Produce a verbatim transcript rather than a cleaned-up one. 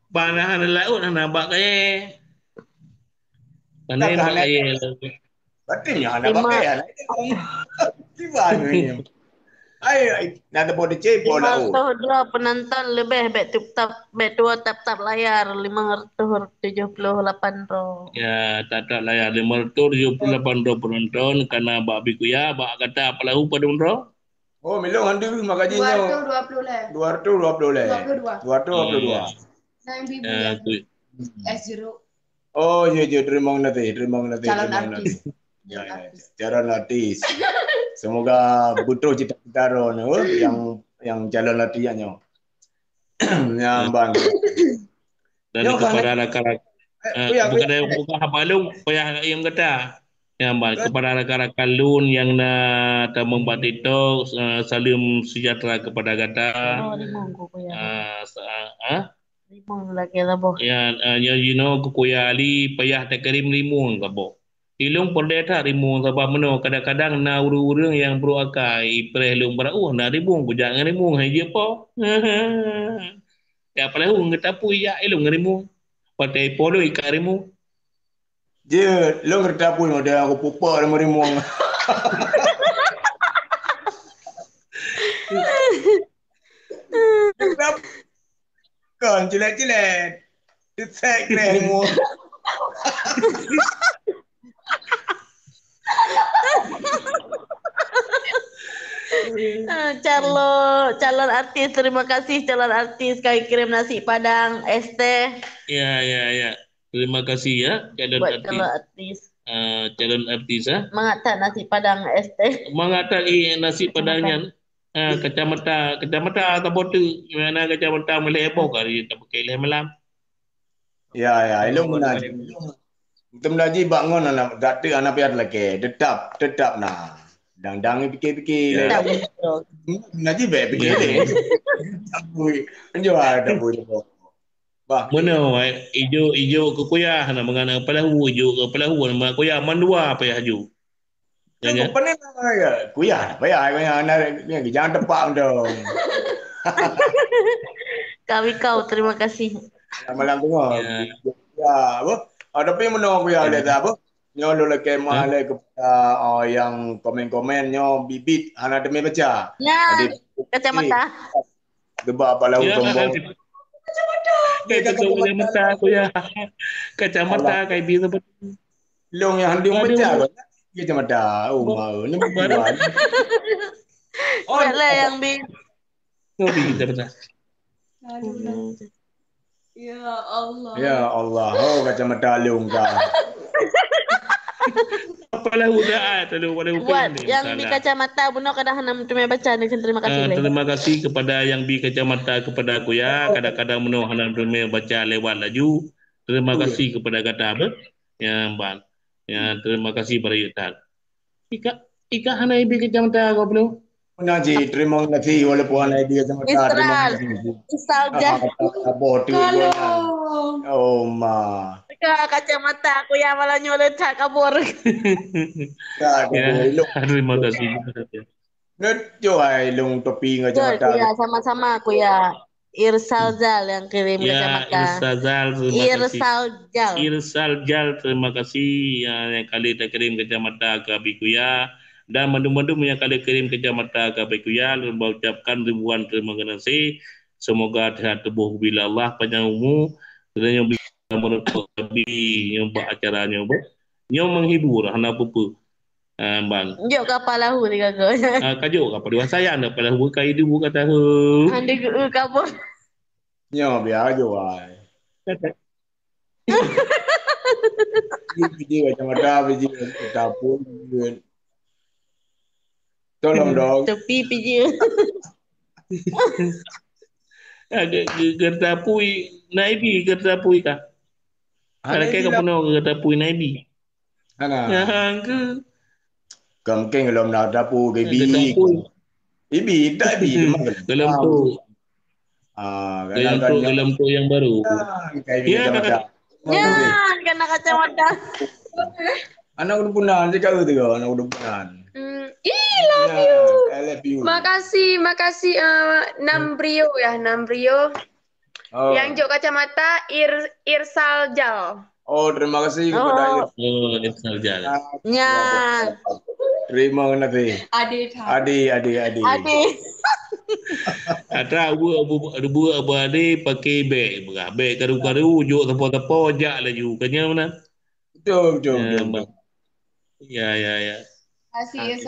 Panahan laôt hana bak kayèe. Hana bak kayèe. Berarti nyan hana bak kayèe. Tiba ni. Ai, ai, na teupeue dicép boh laôt. Lima ratus dua penonton leubeh, bèk tap-tap, bèk tuwoe tap-tap layar, lima ratus tujuh puluh lapan droe. Ya, tap-tap layar, lima ratus tujuh puluh lapan droe penonton, ka na bak Abi Kuya, bak gata peue laôt padum droe? Oh, milong han deuh maka jih nyoe. Dua ratus dua puluh lé. Dua ratus dua puluh lé. Dua puluh dua. Dua ratus dua puluh dua. Hmm. Nine ribu ya. S jeruk. Oh, ya, ya, terima kasih, terima kasih, terima kasih. Calon artis. Ya, ya, calon artis. Semoga betul cita-cita droeneuh, oh, yang, yang calon artis nyoe. Nyambang. Dan kepada rakan-rakan, eh, bukan ada bukan haba lôn, payah ayam gata. Nyambang kepada rakan-rakan lôn yang na tamong bak TikTok, eh, salam sejahtera kepada gata. Oh, limong ku payah. Ah, sa-, ah? Limong lagèe saboh. Ya, eh, nyoe jinoe keu Kuya Ali payah takirim limong saboh. Ilôn peureulèe that limong sabab meunoe kadang-kadang na ureueng-ureueng nyang brôk akai, ipreh lôn brat, uh, na limong kujak ngon limong hai jeuet po. Ya peue lôn geutapui jak ilôn ngon limong. Watèe ipo lôn ikat limong. Jeuet, lôn geutapui ngon dia aku pupa limong limong. Kon cilet-cilet. Tetek deh mu. Ah, calon, calon artis, terima kasih calon artis ka kirim nasi padang, es teh. Ya, ya, ya. Terima kasih ya, calon artis. Buat calon artis. Ah, calon artis, ah. Mangat that nasi padang, es teh. Mangat that, eh, nasi padang nyan. Ah, kacamata, kacamata saboh teuk. Mana kacamata meulhèe boh kali tapakè lhèe malam. Ya, ya, ilôn meunan. Ilôn meunan jih bak ngon aneuk gata aneuk pian lakèe, tetap, tetap na. Dang-dang pikir-pikir. Ya. Tetap betul. Meunan jih bèk pikir deh. Tak bui. Enjoy, tak bui. Bah. Meunoe, eh, ijok, ijok keu Kuya, hana meunan keu Palawu, ijok keu Palawu, hana meunan keu Kuya, mandua payah ju. Nyan, nyan. Kuya, payah, payah, payah, jangan tepak dong. Kami kau, terima kasih. Malam tengok. Ya. Ya, apa? Ah, tapi meunoe Kuya, ya, boleh tak, apa? Nyoe lôn lakèe meu'ah lé kepada, ah, yang komen-komen nyoe bibit hana teumé baca. Ya, jadi, kacamata. Sebab apa lalu sombong. Kacamata. Kacamata, Kuya. Kacamata, kai bi sebut. Long yang handu pecah. Kacamata. Oh, mau. Ni baru. Oh, lah yang bi. Ngopi kita pecah. Aduh, lah. Ya Allah. Ya Allah. Oh, kacamata long ka. Apa lah udah, ah, terlalu, terlalu. Buat yang di kacamata bunoe kadang hana meuteumé baca ni, terima kasih. Ah, terima kasih kepada yang bi kacamata kepada aku ya. Kadang-kadang bunoe hana meuteumé baca lewat laju. Terima kasih kepada gata apa? Ya, ban. Ya, terima kasih para yutan. Ika, ika hana ibi kacamata kau belum? Pernah ji, terima kasih walaupun hana ibi kacamata. Terima kasih. Isal jah. Apa tu? Oh ma. Ika kacamata aku ya malah nyolet tak kabur. Ya, terima kasih. Nyoe ai long topi ngon kacamata. Ya, sama-sama aku ya. Irsal Zal yang kirim kacamata. Irsal Zal, terima kasih. Irsal Zal. Irsal Zal, terima kasih. Ya, yang kali terkirim kacamata ke Abi Kuya. Dan mandum-mandum yang kali kirim kacamata ke Abi Kuya, lôn ucapkan ribuan terima kasih. Semoga sehat tubuh bila Allah, panjang umur. Dan yang bisa menutup Abi yang buat acara nyoe. Nyoe menghibur, hana apa-apa. Ah, ban. Jok ka Palahu tiga go. Ah, ka jok ka Palahu. Sayang dah Palahu ka idu ka tahu. Ande geu kabur. Nyo biar aja wai. Biji kacamata, biji tapui. Tolong dong. Tepi biji. Agak geutapui, naibi geutapui kah? Ada kayak ke penuh geutapui naibi. Hana. Nyang ke? Ka mungkin golom na tapui, ibi. Ibi, tak ibi. Golom tu. Ah, golom tu, golom tu yang baru. Ya, kena kacamata. Anak udah punah, cakap tu, anak udah punah. Hmm. Ih, love you. I love you. Makasih, makasih, eh, Nam Brio ya, Nam Brio. Oh. Nyang jok kacamata Ir Irsal Jal. Oh, terima kasih kepada Oh. Ir. Oh, Irsal Jal. Nyan. Terima kasih. Ade that. Ade, ade, ade. Ade. Atra buat buat buat ade pakai beg murah. Beg karu-karu jok sapo-sapo jak laju. Kan nyan mana? Betul, betul, Ya, betul. bang. Ya, ya, ya. Terima kasih ya, Oke.